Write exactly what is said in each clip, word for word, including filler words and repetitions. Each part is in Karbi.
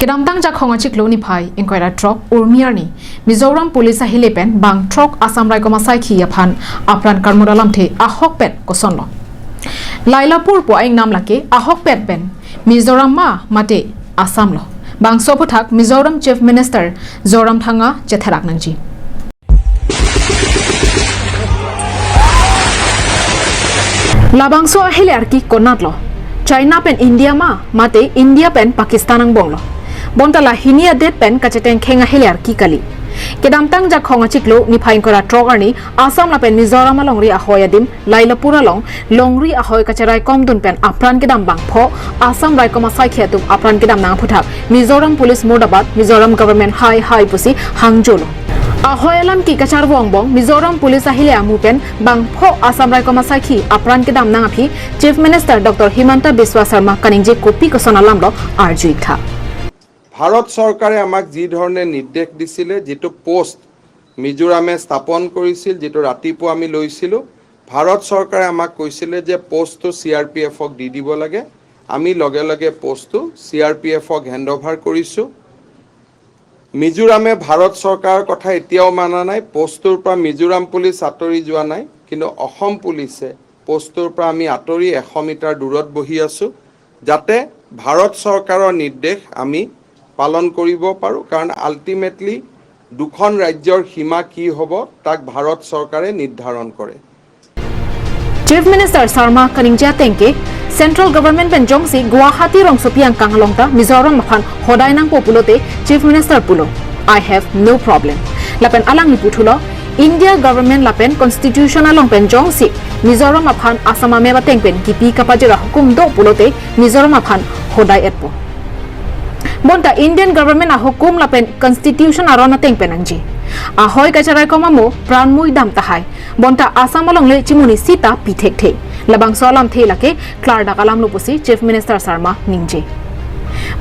Kedamtang Jakhong achiklo niphai ingkoi ra throk Urmi arni Mizoram Police ahile pen bang throk Assam raikom asaikhi aphan apran karmur alamthe ahokpet kosonlo? Lailapur pu a-ingnam lake ahokpet pen Mizoram ma mate Assam lo? Bangso aphuthak Mizoram Chief Minister Zoramthanga chetherak nangji. Labangso ahile arki konatlo? China pen India ma mate India pen Pakistan angbonglo? Bonta la hini adet pen kachetengkheng ahile arki kali. Kedamtang Jakhong achiklo niphai ingkoi ra throk arni Assam lapen Mizoram alongri ahoi adim Lailapur along longri ahoi kacheraikomdun pen apran kedam bangpho Assam raikom asaikhi atum apran kedam nang aphuthak Mizoram Police murdabad, Mizoram Government hai hai pusi hangjolo. Ahoi alam ke kacharvo angbong Mizoram Police ahile amu pen bangpho Assam raikom asaikhi apran kedam nang aphi Chief Minister Doctor Himanta Biswa Sarma kaningje kopi koson alamlo arju-ik tha. Bharat চৰকাৰে আমাক যি ধৰণে নিৰ্দেশ দিছিলে, যিটো পোষ্ট মিজোৰামে স্থাপন কৰিছিল, যিটো ৰাতিপুৱা আমি লৈছিলোঁ, ভাৰত চৰকাৰে আমাক কৈছিলে যে পোষ্টটো চি আৰ পি এফক দি দিব লাগে। আমি লগে লগে পোষ্টটো চি আৰ পি এফক হেণ্ড অভাৰ কৰিছোঁ। মিজোৰামে ভাৰত চৰকাৰৰ কথা এতিয়াও মানা নাই, পোষ্টটোৰ পৰা মিজোৰাম পুলিচ আঁতৰি যোৱা নাই, কিন্তু অসম পুলিচে পোষ্টটোৰ পৰা আমি আঁতৰি এশ মিটাৰ দূৰত বহি আছোঁ, যাতে ভাৰত চৰকাৰৰ নিৰ্দেশ আমি পালন কৰিব পাৰোঁ, কাৰণ আল্টিমেটলি দুখন ৰাজ্যৰ সীমা কি হ'ব, তাক ভাৰত চৰকাৰে নিৰ্ধাৰণ কৰে। Chief Minister Sarma kaningje ateng ke Central Government pen jongsi Guwahati rongsopi angkang along ta Mizoram aphan hodai nangpo pulote Chief Minister pulo, "I have no problem." Lapen alangli puthulo, India Government lapen Constitution along pen jongsi Mizoram aphan Assam amep ateng pen kipi kapajir ahukum do pulote Mizoram aphan hodai etpo. Bonta Indian Government ahukum lapen Constitution aron ateng pen nangji. Ahoi kacheraikom amo pran mui dam tahai. Bonta Assam alongle chimuni sita pi thekthe. Labangso alamthe lake klardak alamlo pusi Chief Minister Sarma ningje.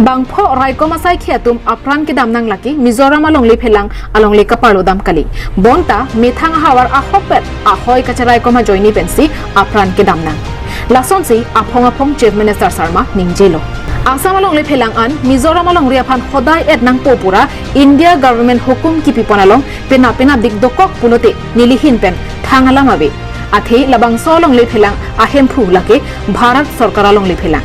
Bangpho raikom asaikhi atum apran kedam nang lake Mizoram alongle phelang alongle kaparlo dam kali. Bonta methang ahavar ahokpet ahoi kacheraikom ajoine pensi apran kedam nang. Lasonsi aphong aphong Chief Minister Sarma ningjelo. Assam alongle phelang an Mizoram alongri aphan hodai et nangpo pura India Government hukum kipipon along penap penapdik dokok pulote nelihin pen thang alam ave. Athe labangso alongle phelang ahemphu lake Bharat Sorkar alongle phelang.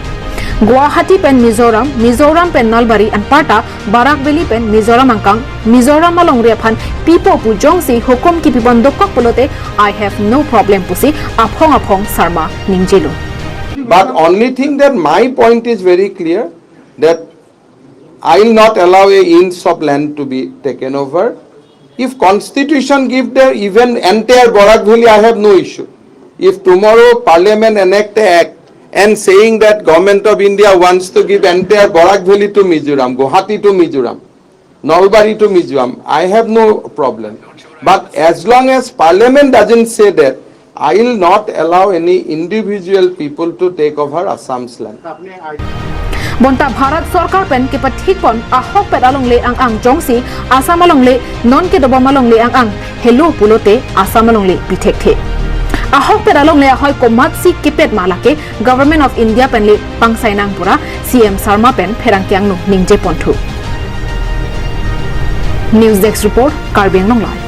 Guwahati pen Mizoram, Mizoram pen Nalbari anparta Barak Valley pen Mizoram angkang, Mizoram alongri aphan pipo pu jongsi hukum kipipon dokok pulote, "I have no problem," pusi aphong aphong Sarma ningjelo. But only thing that my point is very clear, that I will not allow a inch of land to be taken over. If constitution give there, even entire Barak Valley, I have no issue. If tomorrow parliament enact a act and saying that Government of India wants to give entire Barak Valley to Mizoram, Guwahati to Mizoram, Nalbari to Mizoram, I have no problem. But as long as parliament doesn't say that, I will not allow any individual people to take over Assam's land. Bonta Bharat Sorkar pen kepathikpon ahokpet alongle ang-ang jongsi Assam alongle non kedobom alongle ang-ang helo pulote Assam alongle pi thekthe. Ahokpet alongle ahoi komatsi kepet ma lake Government of India pen le pangsai nang pura C M Sarma pen pherangke angno ningjeponthu. News Desk Report, Karbi Anglong Live.